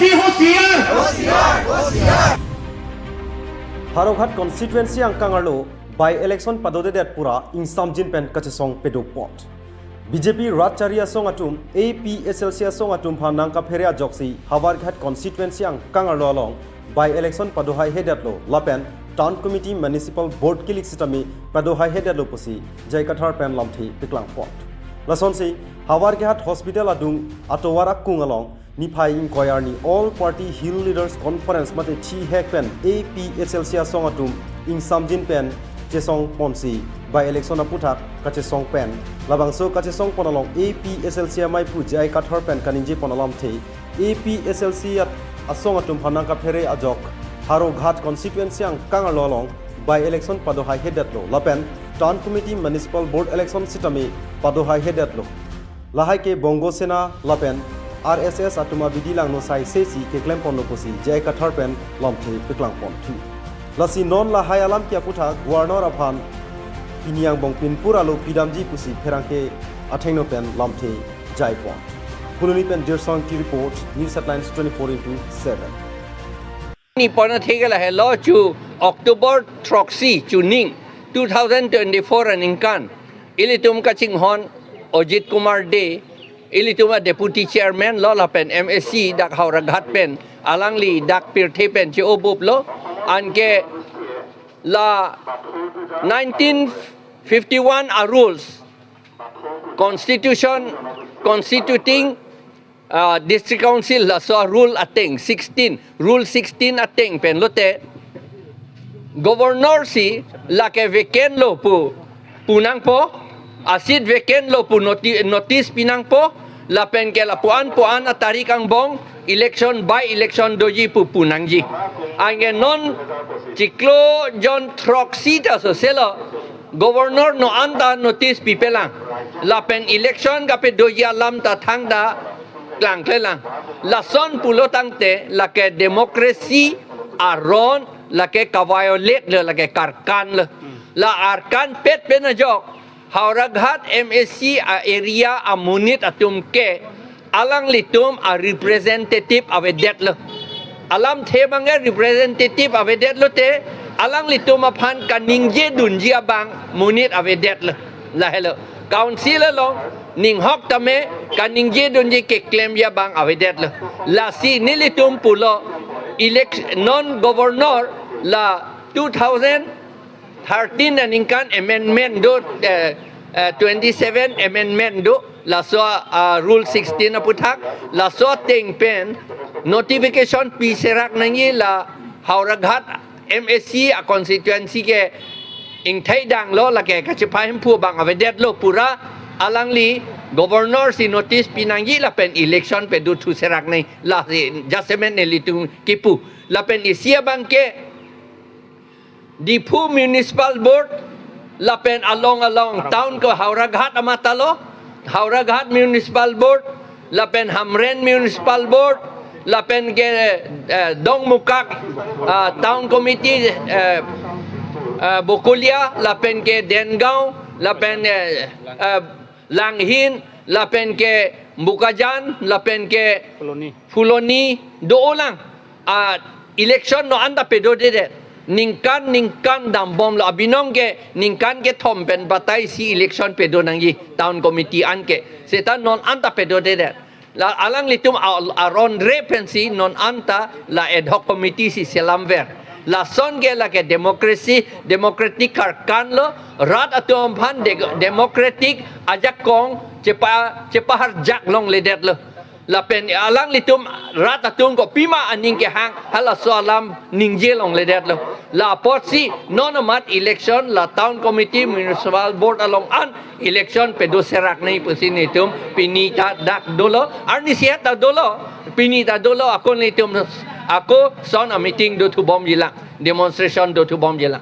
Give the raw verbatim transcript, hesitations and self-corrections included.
Hoshiyar. Howraghat constituency angkang arlo by election padodedet pura ingsamjin pen kachesong pedopot. B J P rat chari asong atum, A P H L C asong atum aphan nangkaphere ajoksi Howraghat constituency angkang arlo along by election padohaihedetlo lapen town committee municipal board kilik sitame padohaihedetlo pusi J I Kathar pen lamthe paklangpon. Lasonsi Howraghat hospital adung atovar akung along niphai ingkoi arni All Party Hill Leaders Conference mate chihek pen A P H L C asong atum ingsamjin pen chesongponsi by election aputhak kachesong pen, labangso kachesongpon along A P H L C amaiphu J I Kathar pen kaningjepon alamthe, A P H L C at-, asong atum aphan nangkaphere ajok Howraghat constituency angkang arlo along by election padohaihedetlo lapen town committee municipal board election sitame padohaihedetlo. Lahai ke Bongo Sena lapen R S S atum abidi langno sai sesi keklemponlo pusi J I Kathar pen lamthe paklangponthu. Lasi non lahai alam ke aputhak Governor aphan pini angbong pinpur arlo pidamji pusi pherangke athengno pen lamthe jaipon. Phuloni pen Dirsong Engti report, News Headlines twenty-four into seven. Ni pon atheke lahelo chu October throksi chuning two thousand twenty-four aningkan ilitum kachinghon Ajit Kumar Dey, ilitum a deputy chairman lo lapen M A C dak Howraghat pen, alangli dak pirthe pen che-obuplo, anke la nineteen fifty-one a rules, constitution, constituting, ah, district council laso rule ateng sixteen, rule sixteen ateng pen lote governor si lake vacant lo pu punangpo, a seat vacant lo pu noti-, notice pinangpo, lapen ke lapuan puan atarik angbong election, by election doji pu punangji. Anke non chiklo jon throksi ta soselo governor non anta notice pipelang, lapen election kapedoji alam ta thangta klangklelang. Lason pulo tangte lake democracy aron lake ka-violate lo, lake karkan lo. La arkanpet pen ajok Howraghat M A C a area amonit atum ke alanglitum a representative avedetlo. Alamthe abang ke representative avedetlo te, alanglitum aphan kaningjedunji abang monit avedetlo. Lahelo. Council along ninghok tame kaningjedunji keklemji abang avedetlo. Lasi nelitum pulo elect-, non governor la two thousand thirteen aningkan amendment do, eh, eh, twenty-seven amendment do, laso, ah, rule sixteen aputhak, laso ateng pen notification piserak nangji, la Howraghat M A C a constituency ke ingthai danglo, lake kachepahemphu abang avedetlo, pura alangli governor si notice pinangji lapen election pedothuserak nangji, lasi jasemet nelitum kipu. Lapen isi abang ke Diphu Municipal Board, lapen along along town ko Howraghat amatalo, Howraghat Municipal Board, lapen Hamren Municipal Board, lapen ke, eh, Dongmukak, ah, Town Committee, eh, eh, Bokolia, lapen ke Dengaon, lapen, eh, eh, Langhin, lapen ke Bokajan, lapen ke Phuloni. Phuloni, do-olang. Ah, election non anta pedodedet. Ningkan ningkan dambomlo, abinong ke ningkan kethom pen batai si election pedo nangji town committee anke. Seta non anta pedodedet. La alanglitum a-, aron re pensi non anta la ad hoc committee si selamver. Lason ke lake democracy, democratic karkan lo, rat atum aphan de-, democratic ajakong chepa-, chepaharjak longledetlo. Lapen alanglitum rat atum kopima aning kehang halaso alam ningje longledetlo. La apotsi non amat election la town committee municipal board along an election pedoserak nangji pusi nelitum pini ta dak dolo, arnisi ta dolo, pini ta dolo, ako nelitum ako son a meeting dothubomjilang, demonstration dothubomjilang.